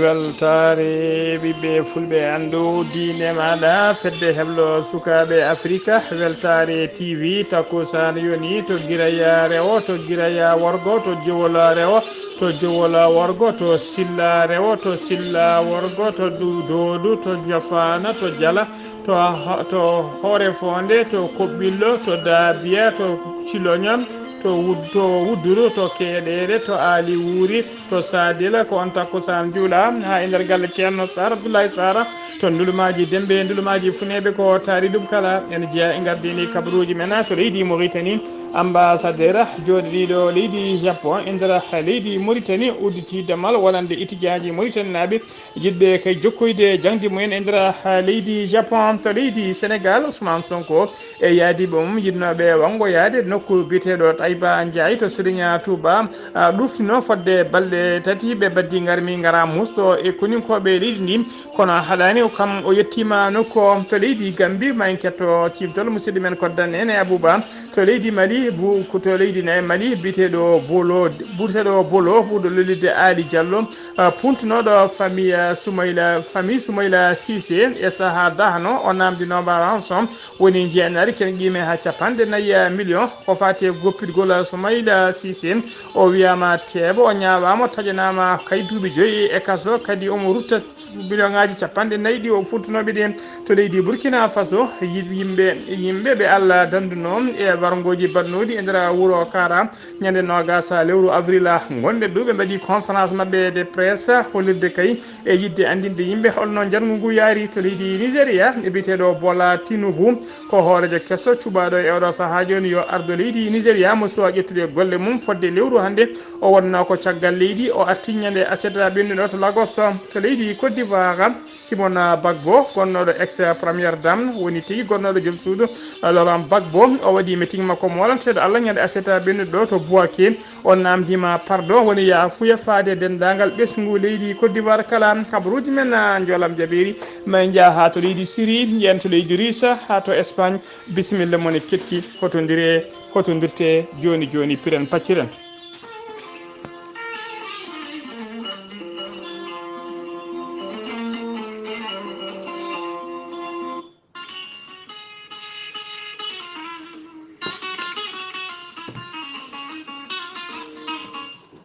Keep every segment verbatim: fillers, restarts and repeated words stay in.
Weltaare ɓiɓɓe fulɓe, anndu diine maaɗa, fedde heblo sukaaɓe Afrika, weltaare T V, takkusaan yoni to Giraya rewo, to Giraya worgo, to Jowol rewo, to Jowol worgo, to Silla rewo, to Silla worgo, to Du-, Doodu, to Jofaana, to Jala, to Ho-, to Hoore Foonde, to Koɓɓillo, to Daabiya, to Ciloñon, to Wud-, to Wudduru, to Keeɗeere, to Aali Wuuri, to Saadila, ko on takkusaan juula, haa e nder galle Ceerno Saar, Abdullahi Saara, to ndulumaaji Dembe, ndulumaaji Funeeɓe, ko taari ɗum kala. Ene jeyaa e gardini kabaruuji men to leydi Mauritanie, ambassadeur jooɗiiɗo leydi Japon e nder leydi Mauritanie, udditi damal wonande itijaaji Mauritanie naaɓe, yiɗɓe kay jokkoyde jaŋde mumen e nder leydi Japon. To leydi Sénégal, Ousmane Sonko e yaadiiɓe mum yiɗnooɓe wanngoyaade nokku biyeteeɗo Taïba Ndiaye to Siriña Touba, a, ɗuftino fodde balɗe tati ɓe mbaɗdi ngarmi ngara musɗo e koninkooɓe leydi ndi, kono haɗaani o kam o yettiima nokku o. To leydi Gambi, ma en ketto ciimtol musidɗo men Koddan Nene Abouba. To leydi Mali, bu-, ko to leydi ne Mali, biyeteeɗo Bolo, biyeteeɗo Bolo, ɓurɗo lollirde Aali Jallo, a, puntunooɗo famille, a, Soumaïla, famille Soumaïla Cissé e sahaa dahno, o naamndinooma ransom woni njeenaari ken qiime haa capanɗe nayi million, ko faati e goppitgol Soumaïla Cissé. O wiyaama teeɓo, o ñaawaama, o taƴanaama kay duuɓi joyi e kaso, kadi omo rutta million ŋaaji capanɗe nayi ɗi o funtunooɓe ɗi to leydi Burkina Faso. Yi-, yimɓe, yimɓe ɓe Allah danndunoo e warngooji baɗnooɗi e nder wuro Kara, ñande noogas lewru avril ngonɗen ɗo, ɓe mbaɗi conférence maɓɓe de presse, hollirde kay e yiɗde anndinde yimɓe holno njanngu ngu yaari to leydi Nigeria. E biyeteeɗo Bola Tinubu, ko hooreejo keso cuɓaaɗo e oɗo sahaa jooni yo ardo leydi Nigeria, mo suwa ƴettude golle mum fodde lewru hannde. O wonnoo ko caggal leydi, o arti ñande aset ɓennuɗo to Lagos to leydi Côte d'Ivoire. Simon Bagbo, gonnooɗo ex première dame, woni tigi gonnooɗo joom suudu Laurent Gbagbo, o waɗi meeting makko moolanteeɗo Allah ñande aset ɓennuɗo ɗo to Bouaké. O naamndiima pardon, woni yaafuya faade denndaangal ɓesngu leydi Côte d'Ivoire kala. Kabaruuji men, a, njoolam jaɓeeri, ma en njah haa to leydi Syrie, yen to leydi Russe, haa to Espagne. Bisimilla mon e keɗki, hotondiree, hotondirtee jooni jooni, piren pacciren.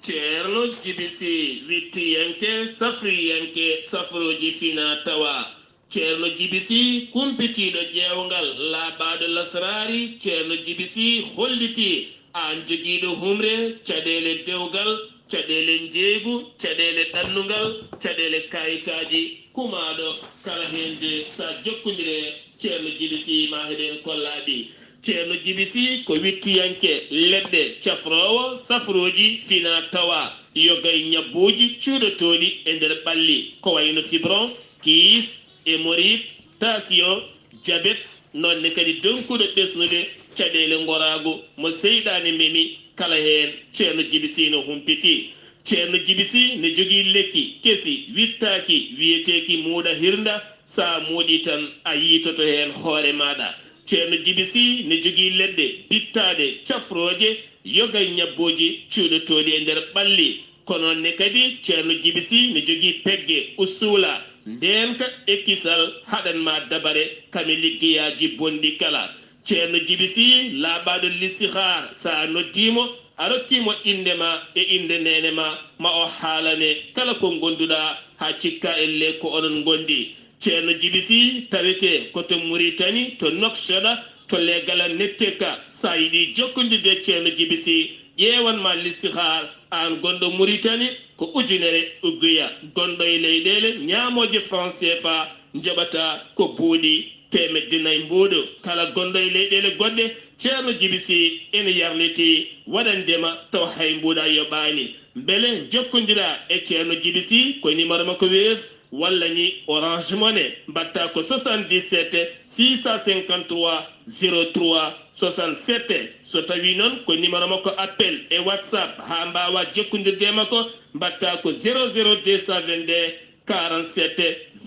Ceerno Jibi Sih, wittiyanke, safriyanke, safrooji fina tawa. Ceerno Jibi Sih, kumpitiiɗo ƴeewngal, laaɓaaɗo lasraari. Ceerno Jibi Sih hollitii aan jogiiɗo humre, caɗeele dewgal, caɗeele njeeygu, caɗeele ɗannungal, caɗeele kaayitaaji, kumaaɗo kala heen de, so a jokkondiree Ceerno Jibi Sih, ma heɓen kollaaɗi. Ceerno Jibi Sih ko wittiyanke leɗɗe, cafroowo safrooji fina tawa, yoga e ñabbuuji cuuɗotooɗi e nder ɓalli, ko wayno fibron, kiis, hémorroïde, tension, diabète, noon ne kadi donkuɗo ɓesnude caɗeele ngoraagu mo seyɗaane memi, kala heen Ceerno Jibi Sih no humpiti. Ceerno Jibi Sih ne jogii lekki kesi wittaaki, wiyeteeki muuɗa hirnda, so a muuɗii tan a yiitoto heen hoore maaɗa. Ceerno Jibi Sih ne jogii leɗɗe bittaaɗe, cafrooje, yoga e ñabbooji cuuɗotooɗi e nder ɓalli. Ko noon ne kadi Ceerno Jibi Sih ne jogii pegge, usuula, ndeenka e kisal, haɗan ma dabare kame liggeyaaji bonɗi kala. Ceerno Jibi Sih laaɓaaɗo listihaar, so a noddii mo, a rokkii mo innde ma e innde neene ma, ma o haalane kala ko ngonduɗaa haa cikka elle ko onon ngondi. Ceerno Jibi Sih tawetee ko to Muritani, to Noksoɗa, to Leegala Netteka. So a yiɗii jokkondirde e Ceerno Jibi Sih, ƴeewan ma listihaar, aan gonɗo Muritani, ko ujunere ugguya. Gonɗo e leyɗeele ñaamooje franc C F A, njoɓata ko buuɗi teemedde nayi mbuuɗu. Kala gonɗo e leyɗeele goɗɗe, Ceerno Jibi Sih ene yarlitii waɗande ma tawa hay mbuuɗa yoɓaani. Mbele njokkondiraa e Ceerno Jibi Sih ko numéro makko Wave walla ni Orange Money, mbaɗta ko soixante-dix-sept six cent cinquante-trois zéro trois soixante-sept. So tawii noon ko numéro makko appel e WhatsApp haa mbaawaa jokkondirde e makko, mbaɗta ko zéro zéro deux cent vingt-deux quarante-sept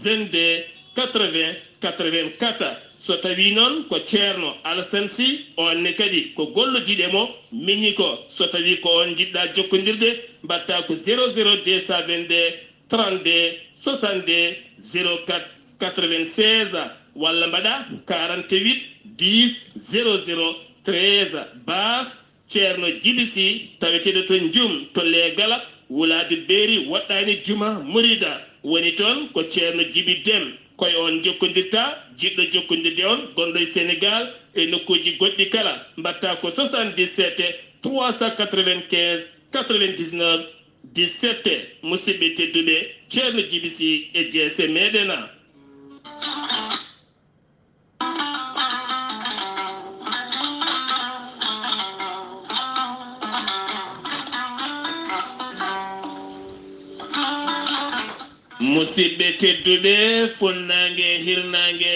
vingt-deux quatre-vingts quatre-vingt-quatre. So tawii noon ko Ceerno Alassane Sy, oon ne kadi ko gollojiiɗo e mo miñi ko, so tawii ko oon njiɗɗaa jokkondirde, mbaɗta ko zéro zéro deux cent vingt-deux trente-deux soixante-deux zéro quatre quatre-vingt-seize, walla mbaɗa quarante-huit dix zéro zéro treize. Base Ceerno Jibi Si, taweteeɗo to Njum, to Leegala, wulaadu Beeri, woɗɗaani Juma Murida. Woni toon ko Ceerno Jibi Dem. Ko e oon njokkondirta, jiɗɗo jokkondirde on, gonɗo e Senegaal, e nokkuuji goɗɗi kala. Mbaɗta ko soixante-dix-sept trois cent quatre-vingt-quinze quatre-vingt-dix-neuf dix-sept. Musidɓe tedduɓe, Ceerno Jibi Si e jeese meɗen. Musidɓe tedduɓe, funnaange, hirnaange,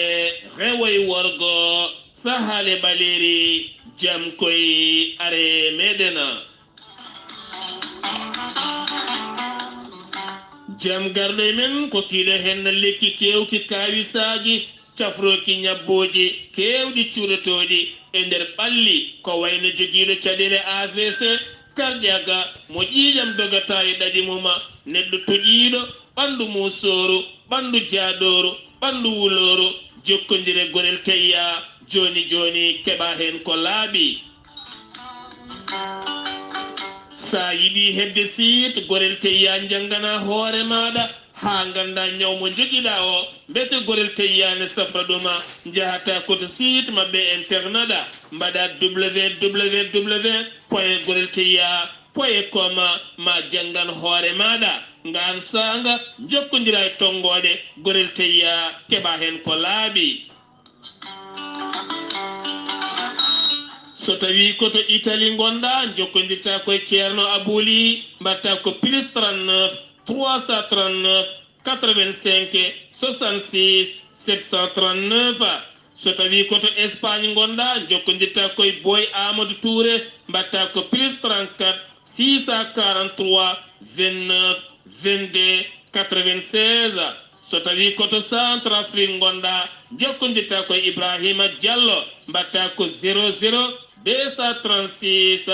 rewo e worgo, sahaale ɓaleeri, jam koy are meɗen. Jam garɗo e men ko kiiɗo heen lekki keewki kaawisaaji, cafrooki ñabbooji keewɗi cuuɗotooɗi e nder ɓalli, ko wayno jogiiɗo caɗeele A V C, cardiaque, mo ƴiiƴam dogata e ɗaɗi mum, neɗɗo toƴiiɗo, ɓanndu muusooru, ɓanndu jaaɗooru, ɓanndu wulooru, jokkondire Gorel Teyya, jooni jooni keɓa heen ko laaɓi. Sa yiɗi heɓde siit Gorel Teyya, njanngana hoore maaɗa haa ngannda ñaw mo njogiɗa o, mbete Gorel Teyya ne safra ɗuma, njahata ko to siit maɓɓe internet ɗa, mbaɗa W W W point gorel teyya point com, ma janngan hoore maaɗa. Ngaan saanga, njokkondira e tonngooɗe Gorel Teyya, keɓa heen ko laaɓi. So tawii ko to Italie ngonɗa, njokkondirta ko e Ceerno Abouli, mbaɗta ko plus trente-neuf trois cent trente-neuf quatre-vingt-cinq soixante-six sept cent trente-neuf. So tawii ko to Espagne ngonɗa, njokkondirta ko e Boy Amadou Touré, mbaɗta ko plus trente-quatre six cent quarante-trois vingt-neuf vingt-deux quatre-vingt-seize. So tawii ko to Centrafrique ngonɗa, njokkondirta ko e Ibrahima Diallo, mbaɗta ko zéro zéro deux cent trente-six,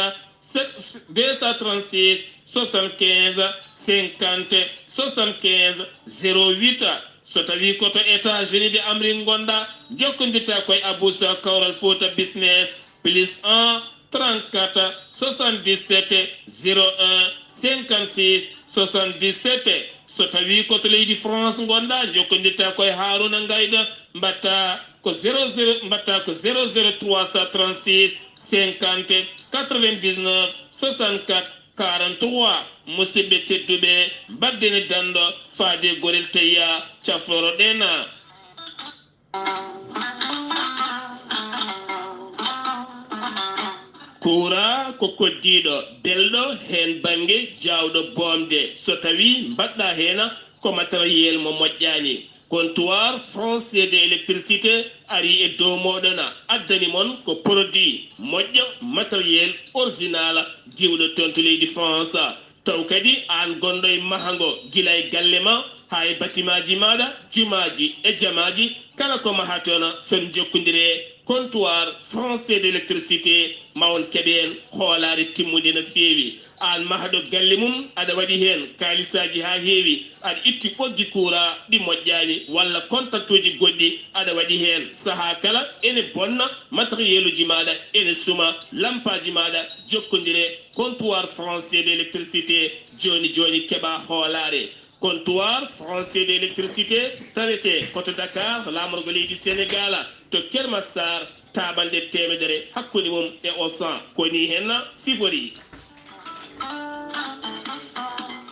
deux cent trente-six soixante-quinze cinquante soixante-quinze zéro huit. So tawii ko to États-Unis de Amérique ngonɗa, njokkondirta ko e Abou Sow Kawral Fouta Business, plus un trente-quatre soixante-dix-sept zéro un cinquante-six soixante-dix-sept. So tawii ko to leydi France ngonɗa, njokkondirta ko e Harouna Ngaïda, mbaɗta ko zéro zéro, mbaɗta ko zéro zéro trois cent trente-six cinquante quatre-vingt-dix-neuf soixante-quatre quarante-trois. Musidɓe tedduɓe, mbaɗden e danndo faade Gorel Teyya, cafroro ɗen. Kuuraa ko koddiiɗo, belɗo, heen bannge jaawɗo boomde. So tawii mbaɗɗa heen ko matériel mo moƴƴaani, comptoir français de électricité arii e dow mooɗon, addani mon ko produit moƴƴo, matériel original, giwɗo toon to leydi France. Taw kadi aan gonɗo e mahango gila e galle ma haa e batimaaji maaɗa, jumaaji e jamaaji, kala ko mahaton, so on njokkondire comptoir français d'électricité, ma on keɓ heen hoolaare timmunde no feewi. Aan mahɗo galle mum, aɗa waɗi heen kaalisaaji haa heewi, aɗa itti ɓoggi kuuraa ɗi moƴƴaani, walla kontaktuuji goɗɗi aɗa waɗi heen. Sahaa kala ene bonna, matériel uji maaɗa ene suma, lampaaji maaɗa, jokkondire comptoir français d'électricité, jooni jooni keɓa hoolaare. Comptoir français d'électricité tawetee ko to Dakar, laamorgo leydi Senegaal, to Keur Massar, taaɓannde teemedere hakkunde mum e Auchan. Ko nii heen sifori.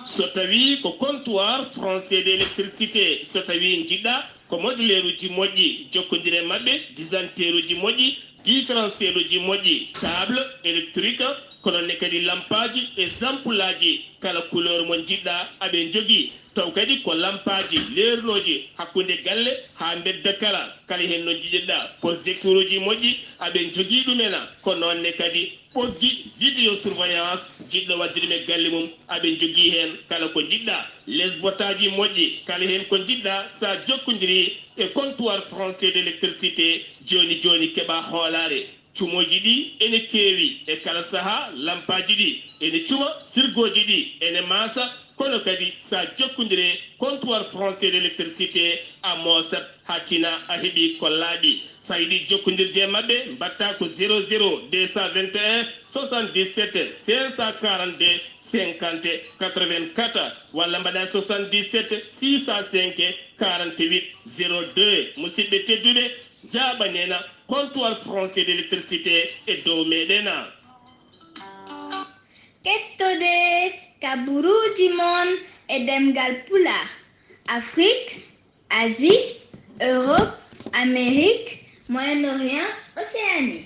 So tawii ko comptoir français d'électricité, so tawii njiɗɗa ko moduleeruuji moƴƴi, jokkondire maɓɓe, disanteeruuji moƴƴi, différentiel uji moƴƴi, table électrique, ko noon ne kadi lampaaji e ampoule aji, kala couleur mo njiɗɗa aɓe njogii. Taw kadi ko lampaaji leernooji hakkunde galle haa mbedda kala, kala heen no njiɗirɗa. Projecteur uji moƴƴi aɓe njogii ɗum en, ko noon ne kadi ɓoggi vidéo surveillance, jiɗɗo waɗde ɗum e galle mum aɓe njogii heen kala ko njiɗɗa. Les bottaaji moƴƴi, kala heen ko njiɗɗa, sa jokkondirii e comptoir français d'électricité, jooni jooni keɓa hoolaare. Cumooji ɗi ene keewi e kala sahaa, lampaaji ɗi ene cuma, firgooji ɗi ene maasa, Kono kadi, so a jokkondire comptoir français d'électricité, a moosat haa tina a heɓi ko laaɓi. So a yiɗi jokkondirde e maɓɓe, mbaɗtaa ko zéro zéro deux cent vingt et un soixante-dix-sept cinq cent quarante-deux cinquante quatre-vingt-quatre, walla mbaɗaa soixante-dix-sept six cent cinq quarante-huit zéro deux. Musidɓe tedduɓe, njaaɓanena comptoir français d'électricité e dow meɗen. Kettoɗe kaburuuji mon e ɗemngal Pulaar, Afrik, Asie, Europe, Amérique, Moyen-Orient, Océanie.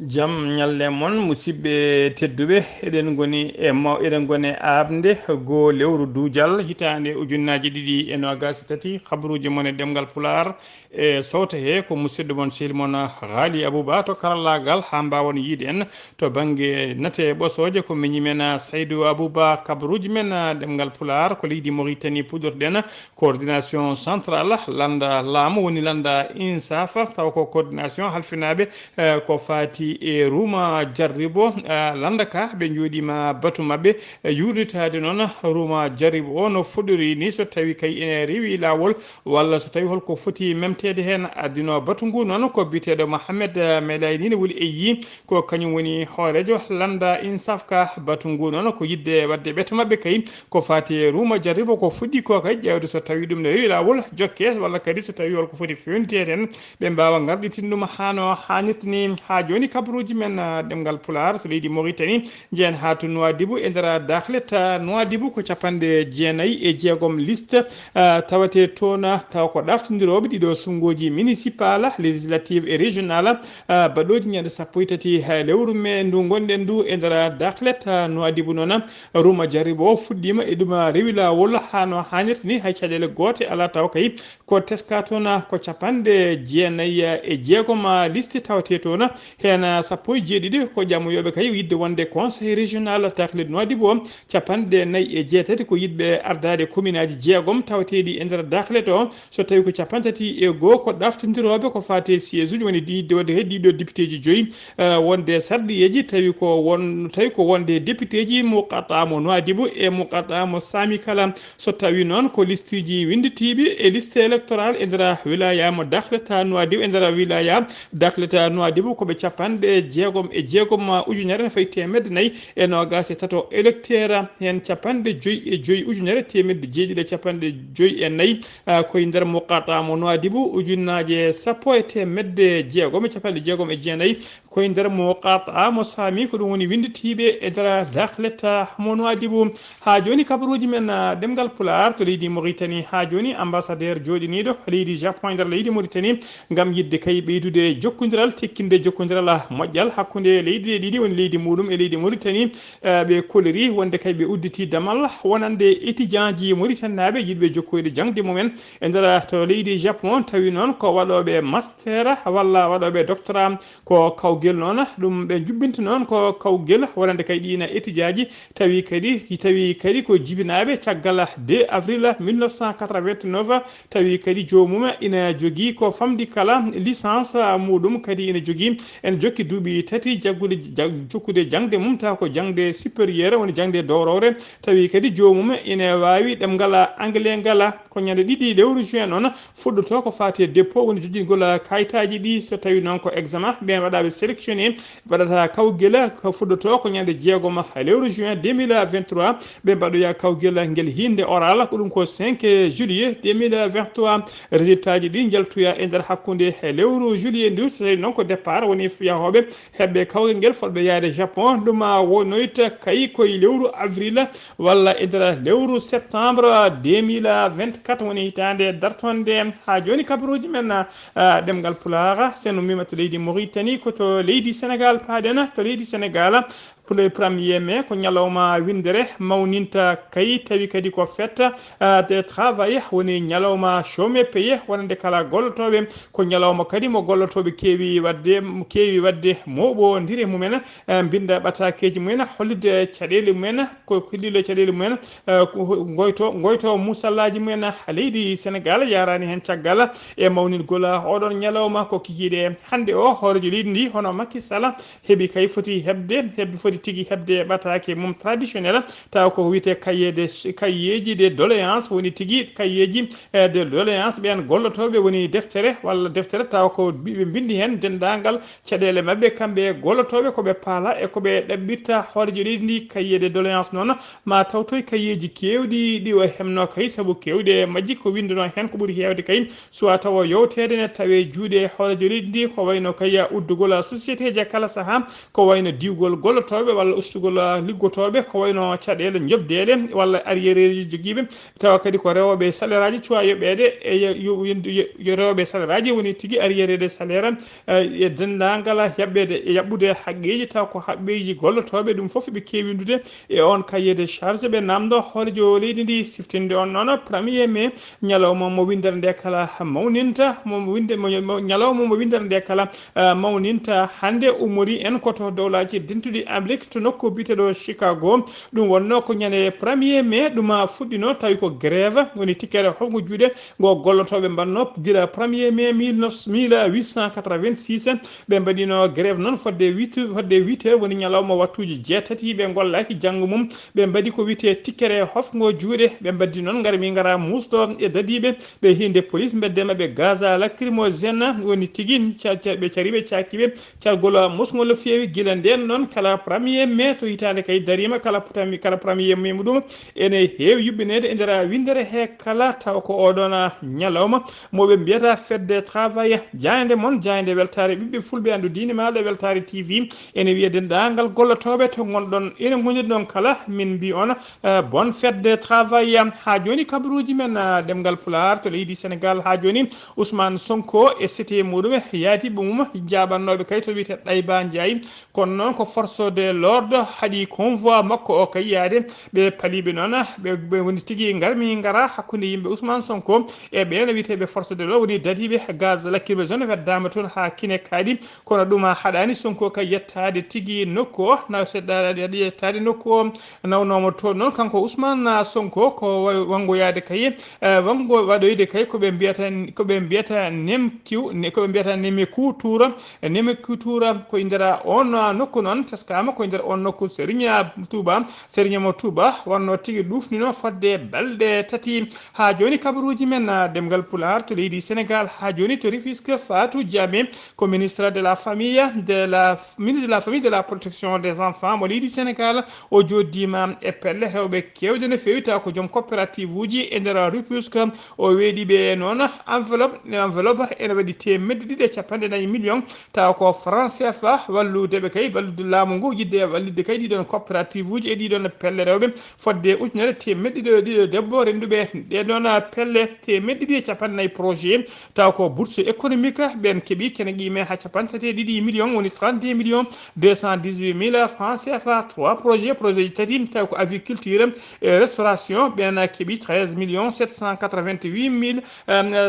Jam ñalle mon, musidɓe tedduɓe. Eɗen ngoni e maw-, eɗen ngoni e aaɓnde goo lewru duujal hitaande ujunnaaji ɗiɗi e noogaas e tati. Kabaruuji mon e ɗemngal Pulaar e sowto he ko musidɗo mon, sehil mon Haali Abuba to karallaagal, haa mbaawon yiide en to bannge nate ɓosooje. Ko miñi men Saydu Abuba, kabaruuji men ɗemngal Pulaar ko leydi Moritani puɗorɗen. Coordination centrale lannda laamu woni lannda INSAF, tawa ko coordination halfinaaɓe, eh, ko faati e ruuma jarribo, eh, lannda ka ɓe njooɗiima batu maɓɓe, eh, yuurnitaade noon ruuma jarribo o no fuɗɗori ni, so tawi kay ene rewi laawol walla so tawi holko foti memteede heen. Addinoo batu ngu noon ko biyeteeɗo Mohamed, eh, Melayni ne wuli e yii ko kañum woni hooreejo lannda INSAF ka. Batu ngu noon ko yiɗde waɗde ɓeto maɓɓe kay ko faati e ruuma jarribo ko fuɗɗi ko kay ƴeewde so tawi ɗum ne rewi laawol jokke walla kadi so tawi holko foti feewniteede heen ɓe mbaawa ngarɗitin ɗum haa no haanirta ni. Haa jooni kabaruuji men, ah, ɗemngal Pulaar to leydi Moritani njeyan haa to Nuwaadibu e nder Dakhlet, ah, Nuwaadibu ko capanɗe jeenayi e jeegom liste, ah, tawatee toon, ah, tawa ko ɗaftindirooɓe ɗiɗo sunngooji municipal, législative e régional, ah, baɗooji ñande sappo e tati, ah, lewru mee ndu ngonɗen ndu e nder Dakhlet, ah, Nuwaadibu noon, ah, ruuma jarribo o fuɗɗiima e ɗum, ah, rewi laawol haa no haanirta ni, hay caɗeele goote alaa, tawa kay ko teska toon, ah, ko capanɗe jeenayi e jeegom, ah, liste tawatee toon, heen, ah, sappo e jeeɗiɗi ko ƴamooyooɓe kay yiɗde wonde conseil régional Dakhlet Nuwaadibu o, capanɗe nayi e jeetati ko yiɗɓe ardaade kominaaji jeegom tawateeɗi e nder Dakhlet o, so tawi ko capanɗe tati e goo ko ɗaftindirooɓe ko faati e siège uji, woni ɗi, ɗi, ɗi, ɗiɗo député ji joyi, eh, wonde sarɗiyeeji, tawi ko won, tawi ko wonde député ji Muqataa mo Nuwaadibu e Muqataa mo Saami kala. So tawi noon ko liste uji winnditiiɓe e liste électorale e nder wilaya mo Dakhlet Nuwaadibu, e nder wilaya Dakhlet Nuwaadibu ko ɓe capanɗe jeegom e jeegom ujunere fayi teemedde nayi e noogaas e tato électeur, heen capanɗe joyi e joyi ujunere teemedde jeeɗiɗi e capanɗe joyi e nayi, ah, koye nder Muqataa mo Nuwaadibu, ujunnaaje sappo e teemedde jeegom e capanɗe jeegom e jeenayi, koye nder Muqataa mo Saami, ko ɗum woni winnditiiɓe e nder Dakhlet mo Nuwaadibu. Haa jooni kabaruuji men, ah, ɗemngal Pulaar to leydi Moritani. Haa jooni ambassadeur jooɗiniiɗo leydi Japon e nder leydi Moritani ngam yiɗde kay ɓeydude jokkondiral, tekkinde jokkondiral, ah, moƴƴal hakkunde leyɗe ɗiɗi, woni leydi muuɗum e leydi Moritani. Eh, ɓe koliri wonde kay ɓe udditi damal wonande étudiant ji moritanaaɓe yiɗɓe jokkoyde jaŋde mumen e nder to leydi Japon, tawi noon ko waɗooɓe master walla waɗooɓe doctorat. Ko kawgel noon ɗum ɓe njubbinta noon ko kawgel wonande kay ɗiina étudiant ji, tawi kadi, tawi kadi ko jibinaaɓe caggal deux avril mille neuf cent quatre-vingt-neuf, tawi kadi joomum ina jogii ko famɗi kala licence muuɗum, kadi ina jogii, ene jokki duuɓi tati jaggude, jag-, jokkude jaŋde mum, tawa ko jaŋde supérieur, woni jaŋde dowrowre, tawi kadi joomum ina waawi ɗemngal anglais ngal. Ko ñande ɗiɗi lewru juin noon fuɗɗotoo ko faati e dépôt, woni jojjingol kayitaaji ɗi. So tawi noon ko examen, ɓeen waɗaaɓe sélectionné, waɗata kawgel ko fuɗɗotoo ko ñande jeegom lewru juin deux mille vingt-trois, ɓe mbaɗoya kawgel ngel hinnde oral, ko ɗum ko cinq juillet deux mille vingt-trois. Résultat ji ɗi njaltoya e nder hakkunde lewru juillet ndu, so tawi noon ko départ woni yahooɓe heɓɓe kawgel ngel fotɓe yahde Japon, ɗum a wonoyta kay koye lewru avril walla e nder lewru septembre deux mille vingt-quatre, woni hitaande dartonde. Haa jooni kabaruuji men, ah, ɗemngal Pulaar, sen ummiima to leydi Moritani, ko to leydi Sénégal paaɗen. To leydi Sénégal, pour le premier mai ko ñalawma winndere, mawninta kay, tawi kadi ko fête, ah, de travail, woni ñalawma chômé payé, wonande kala gollotooɓe. Ko ñalawma kadi mo gollotooɓe keewi waɗde, keewi waɗde mooɓondire mumen, eh, mbinnda ɓataakeeji mumen, hollitde caɗeele mumen, ko hollitde caɗeele mumen, eh, ko ngoyto, ngoyto musallaaji mumen. Leydi Sénégal yahraani heen caggal e mawningol oɗon ñalawma. Ko kikiiɗe hannde o, hooreejo leydi ndi, hono Macky Sall, heɓi kay foti heɓde, heɓde foti tigi heɓde ɓataake mum traditionnel, taw ko wiyetee cahier de, cahier ji de doléance, woni tigi cahier ji, eh, de doléance. Ɓeen gollotooɓe woni deftere walla deftere, taw ko bi-, ɓe mbinndi heen denndaangal caɗeele maɓɓe, kamɓe gollotooɓe, ko ɓe paala e ko ɓe ɗaɓɓirta hooreejo leydi ndi. Cahier de doléance noon, ma tawtoy cahier ji keewɗi ɗi o heɓnoo kay, sabu keewɗi e majji ko winndanoo heen ko ɓuri heewde kay, soit tawa yowteede ne tawee juuɗe hooreejo leydi ndi, ko wayno kay uddugol société ji kala sahaa, ko wayno diwgol gollotooɓe walla ustugol, ah, liggotooɓe, ko wayno caɗeele njoɓdeele walla arriéré ji jogiiɓe, tawa kadi ko rewooɓe salaireaaji cuwaa yoɓeede e yo, yo, yo, yo rewooɓe salaireaaji woni tigi arriéré de salaire, eh, e denndaangal yaɓɓeede, e yaɓɓude haqqeeji, taw ko haqqeeji gollotooɓe, ɗum fof ɓe keewi winndude e on cahier de charge, ɓe naamndo hooreejo leydi ndi siftinde on noon premier mai, ñalawma mo winndere nde kala mawninta, mo winde-, mo, mo, ñalawma mo winndere nde kala, eh, mawninta. Hannde ummori en ko to dowlaaji dentuɗi Amérique, to nokku biyeteeɗo Chicago. Ɗum wonnoo ko ñande premier mai, ɗum fuɗɗinoo, tawi ko grève, woni tikkere hofngo juuɗe ngo gollotooɓe mbaɗnoo gila premier mai mille neuf, mille huit cent quatre-vingt-six. Ɓe mbaɗino grève noon fodde huit, fodde huit heures, woni ñalawma wattuuji jeetati, ɓe ngollaaki janngo mum. Ɓe mbaɗi ko wiyetee tikkere hofngo juuɗe. Ɓe mbaɗi noon, ngar mi ngara muusɗo e dadiiɓe, ɓe hiinde police, mbedde maɓɓe gaz lacrymogène, woni tigi ca-, ca-, ɓe cari ɓe, caaki ɓe cargol musngol no feewi. Gila ndeen noon, kala premier mai to hitaande kay dariima, kala potami-, kala premier mai muɗum ene heewi yuɓɓineede e nder winndere he kala, taw ko oɗon ñalawma mo ɓe mbiyata fête de travail. Jaaynde mon, jaaynde weltaare ɓiɓɓe fulɓe, anndu diine maaɗa weltaare T V, ene wiya denndaangal gollotooɓe to ngonɗon, ene ngoniri ɗon kala, min mbi on, eh, bonne fête de travail. Haa jooni kabaruuji men, ah, ɗemngal Pulaar to leydi Senegaal. Haa jooni Ousmane Sonko e sete muɗum, yaadiiɓe mum, jaaɓannooɓe kay to wiyetee Ɗayba Ndiaye. Kono noon ko force de l'ordre haɗi convoi makko o kay yaade. Ɓe paliiɓe noon, ɓe, ɓe woni tigi ngar mi ngara hakkunde yimɓe Ousmane Sonko e ɓeen wiyeteeɓe force de l'ordre, woni dadiiɓe gaz lacrymogène weddaama toon haa kine kaaɗi. Kono ɗum haɗaani Sonko kay yettaade tigi nokku o, na seɗɗa yettaade nokku o nawnooma toon noon. Kanko Ousmane Sonko ko wa-, wanngoyaade kay, eh, wanngo waɗoyde kay ko ɓe mbiyata, ko ɓe mbiyata nemkiw, ne, ko ɓe mbiyata nemeku tuura. Nemeku tuura ko e nder on nokku noon, teskaama ko e nder on nokku Serigne Touba, Serigne mo Touba wonnoo tigi ɗuufnino fodde balɗe tati. Haa jooni kabaruuji men, ah, ɗemngal Pulaar to leydi Senegaal, haa jooni to Rufisque, Fatou Diame ko ministre de la famille, de la, ministre de la famille, de la protection des enfants mo leydi Senegaal. O jooɗdiima e pelle heewɓe keewɗe no feewi, taw ko joom coopérative uji e nder Rufisque. O weeɗi ɓe noon enveloppe, enveloppe ene waɗi teemedde ɗiɗi e capanɗe nayi million, taw ko franc C F A, wallude ɓe kay, wallude laamu ngu, yiɗde wallitde kay ɗiɗon coopérative uji e ɗiɗon pelle rewɓe fodde ujunere teemedde ɗiɗi e ɗiɗo debbo rennduɓe ɗee ɗoon pelle, teemedde ɗiɗi e capanɗe nayi projet, taw ko bourse économique, ɓeen keɓi kene qiime haa capanɗe tati e ɗiɗi million, woni trente-deux millions deux cent dix-huit mille francs C F A. Trois projets, projet ji tati, taw ko aviculture e restauration, ɓeen keɓi treize millions sept cent quatre-vingt-huit mille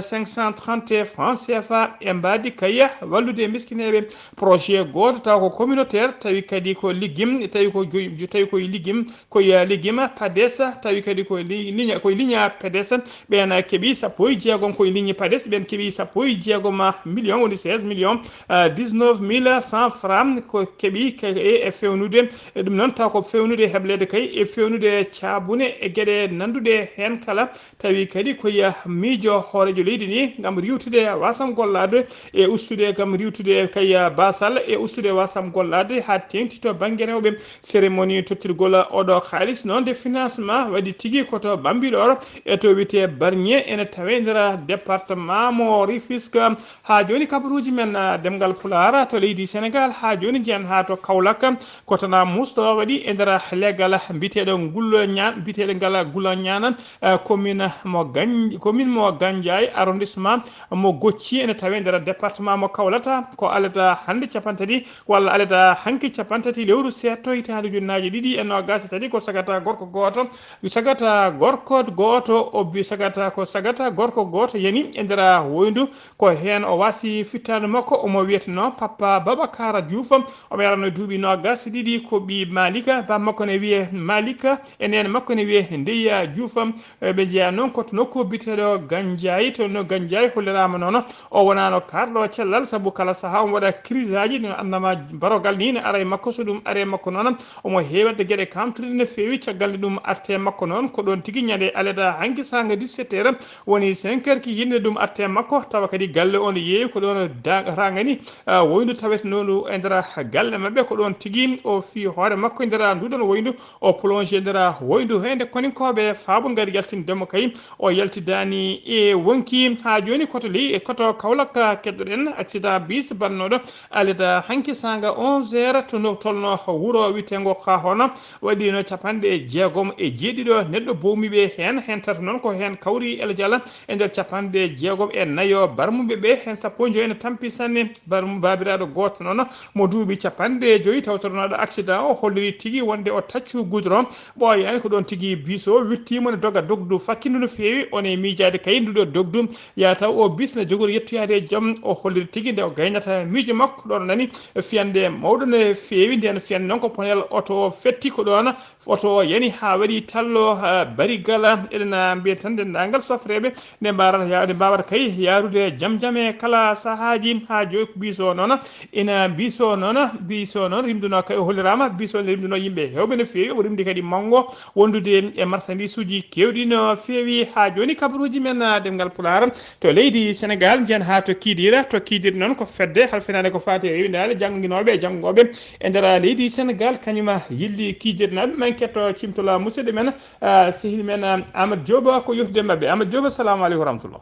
cinq cent trente francs C F A. E mbaadi kay wallude miskineeɓe. Projet gooto taw ko communautaire, tawi kadi ko liggim, tawi ko joyi, tawi ko e liggim, ko e liggim PADES, tawi kadi ko li-, ligne, ko e ligne PADES. Ɓeen keɓi sappo e jeegom, ko e ligne PADES, ɓeen keɓi sappo e jeegom million, woni seize millions, ah, dix-neuf mille cent francs ko keɓi kay e, e fewnude. E ɗum noon taw ko fewnude hebleede kay e fewnude caabune e geɗe nannduɗe heen kala. Tawi kadi ko e miijo hooreejo leydi ndi ngam riiwtude wasam gollaade e ustude, ngam riiwtude kay basal e ustude wasam gollaade haa teeŋti to bannge rewɓe. Cérémonie tottirgol oɗo kaalis noon de financement waɗi tigi ko to Bambilor e to wiyetee Barnier, ene tawee nder département mo Rufisque. Haa jooni kabaruuji men, ah, ɗemngal Pulaar to leydi Senegaal, haa jooni njeyen haa to Kaolack, ko tana muusɗo waɗi e nder leggal biyeteeɗo Gullo Ñaan, biyeteeɗo ngal Gullo Ñaan, eh, commune mo Ganj-, commune mo Gandiaye, arrondissement mo Gocci, ene tawee nder département mo Kaolack. Ko alet hannde capanɗe tati walla alet hanki capanɗe tati lewru seeɗto hitaande ujunnaaje ɗiɗi e noogaas e tati, ko sagata gorko gooto, sagata gorko gooto, o bi-, sagata, ko sagata gorko gooto yani e nder woyndu. Ko heen o waasi fittaandu makko, omo wiyeteno Papa Babacar Diouf. Omo yarano duuɓi noogaas e ɗiɗi, ko ɓii Malika. Baaba makko ne wiyee Malika, e nene makko ne wiyee Ndeya Diouf. E ɓe njeyaa noon ko to nokku biyeteeɗo Gandiaye. To no Gandiaye holliraama noon, o wonaano kaarɗo cellal, sabu kala sahaa omo waɗa crise aji, no annama barogal ni ne ara e makko, so ɗum ɗum are makko noon, omo heewi waɗde geɗe kamtuɗe no feewi. Caggal nde ɗum arte makko noon, ko ɗoon tigi ñande aleda hanki saanga dix-sept heures, woni cinq heures ki yinde ɗum arte makko, tawa kadi galle on yeewi ko ɗoon da-, rangani, ah, woyndu tawetenoondu e nder galle maɓɓe. Ko ɗoon tigi o fii hoore makko e nder nduɗon woyndu, o plongé e nder woyndu he nde koninkooɓe faabo ngari yaltindemo kay, o yaltidaani e wonki. Haa jooni koto ley, e koto Kaolack keddoɗen accident bis bannooɗo aleda hanki saanga onze heures to no tolno wuro witeengo Kahona, waɗino capanɗe jeegom e jeeɗiɗo neɗɗo bowmiɓe heen. Heen tato noon ko heen kawri El Diallo e nder capanɗe jeegom e nayo barmuɓe ɓe, heen sappo e joyi ene tampi sanne. Barmu-, baabiraaɗo gooto noon mo duuɓi capanɗe joyi tawtoronaaɗo accident o holliri tigi wonde o taccu goudron ɓooyaani. Ko ɗoon tigi bis o wirtiima ne doga dogdu fakkindu no feewi. On e miijaade kay nduɗo dogdu yataw o bis ne jogori yettoyaade e joom. O holliri tigi nde o gaynata miijo makko ɗo o nani fiyande mawɗo no feewi. Nden fiyande noon ko ponel oto o fetti ko ɗoon oto o yani haa waɗi tallo, ah, bari gala. Eɗen, ah, mbiya tan denndaangal sofreeɓe nde mbaarata ya-, nde mbaawata kay yaarude jam jam e kala sahaaji. Haa jooni ko bis o noon ina bis o noon, bis o noon rimduno kay o holliraama bis o ne rimduno yimɓe heewɓe no feewi. Omo rimdi kadi manngo wondude e marchandise uji keewɗi no feewi. Haa jooni kabaruuji men, ah, ɗemngal Pulaar to leydi Senegaal, njiyan haa to Kiidiira. To Kiidiira noon ko fedde halfinaande ko faati e rewindaade jannginooɓe e janngooɓe e nder leydi Senegaal, kañum yilli Kiidiirnaaɓe. Men ketto cimtol musidɗo men, ah, sehil men, ah, Amadou Diop ko yewtude maɓɓe. Amadou Diop, assalamu aleykum wa rahmatullah.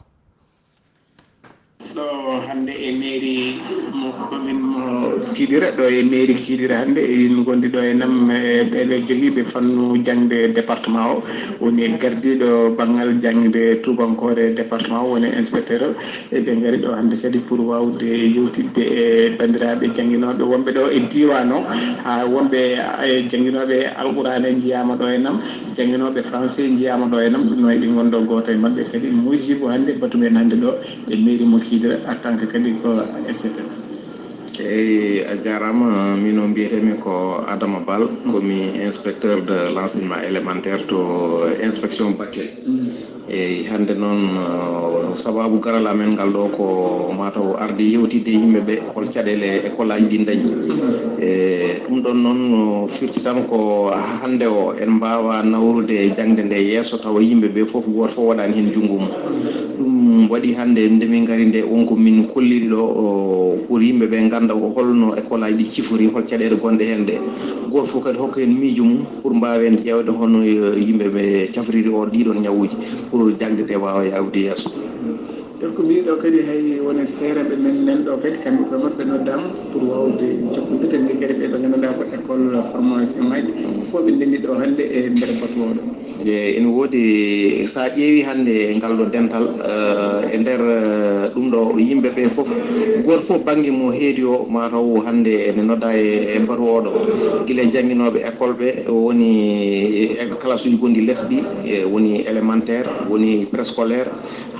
Ɗo hannde e mairie mo commune mo Kidira, ɗo e mairie Kidira hannde, en ngondi ɗo e nam, e ɓeɗo jogiiɓe fannu jaŋde département o, woni gardiiɗo banngal jaŋde tubankore département o, woni inspecteur. E ɓe ngari ɗo hannde kadi pour waawde yewtidde e banndiraaɓe jannginooɓe wonɓe ɗo e diiwaan o, haa wonɓe e jannginooɓe Alquraan en njiyaama ɗo e nam, jannginooɓe français njiyaama ɗo e nam. Ɗum noon eɗen ngonndo gooto e maɓɓe kadi, Mujjibu, hannde batu men hannde ɗo e mairie mo Kidira, en tant que kadi ko inspecteur. Eyi, a jaaraama. Min o mbiyetee-mi ko Adama Bal, ko mi inspecteur de l'enseignement élémentaire to inspection Bakel. Eyi, hannde noon, uh, sababu garal amen ngal ɗo ko mataw arde yewtidde e yimɓe ɓe, hol caɗeele école aji ɗi ndañi. E ɗum ɗon noon, uh, firti tan ko hannde o en mbaawa nawrude jaŋde nde yeeso tawa yimɓe ɓe fof, gooto fof waɗaani heen junngo mum. Ɗum waɗi hannde nde min ngari nde, won ko min kolliri ɗo, o, pour yimɓe ɓe ngannda ko holno école aji ɗi cifori, hol caɗeele gonɗe heen ɗe. Gooto fof kadi hokka heen miijo mum pour mbaawen ƴeewde hono, eh, yimɓe ɓe cafriri o ɗiɗon ñawuuji pour jaŋde nde waawa yaawde yeeso. Donc mbiɗo kadi hay woni seereɓe men nan ɗo kadi kamɓe koye maɓɓe noddaama pour waawde jokkondirde ni kadi ɓe ɓe nganndanɗaa ko école formation ngaji fof ɓe ndenndi ɗo hannde e nder batu oɗo. E ene woodi, so a ƴeewi hannde ngal ɗo dental, eh, e nder, eh, ɗum ɗo yimɓe ɓe fof, gooto fof bannge mo heedi o, mataw hannde ene nodda e, e batu oɗo, gila e jannginooɓe école ɓe, woni e classe uji gonɗi les ɗi, e woni élémentaire, woni préscolaire,